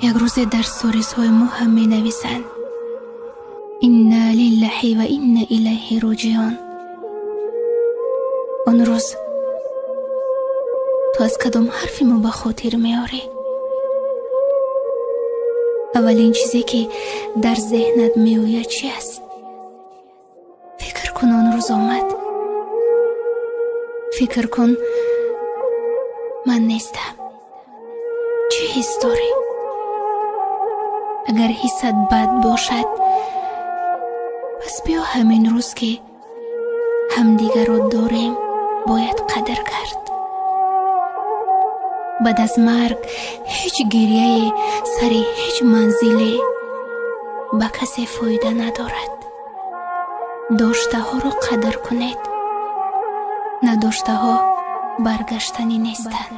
Як рӯзе дар сторисҳои мо ҳам менависанд: «Инна лиллаҳи ва инна илайҳи роҷиун». Он рӯз ту аз кадом ҳарфи мо ба хотир меорӣ? Аввалин чизе, ки дар зеҳнат меояд, чи аст? Фикр кун, он рӯз омад. Фикр кун, ман нестам. Чӣ ҳис дорӣ? Агар ҳиссат бад бошад, пас биё, ҳамин рӯз, ки ҳамдигарро дорем, бояд қадр кард. Баъд аз марг ҳеҷ гирьяе сари ҳеҷ манзиле ба касе фоида надорад. Доштаҳоро қадр кунед, надоштаҳо баргаштанӣ нестанд.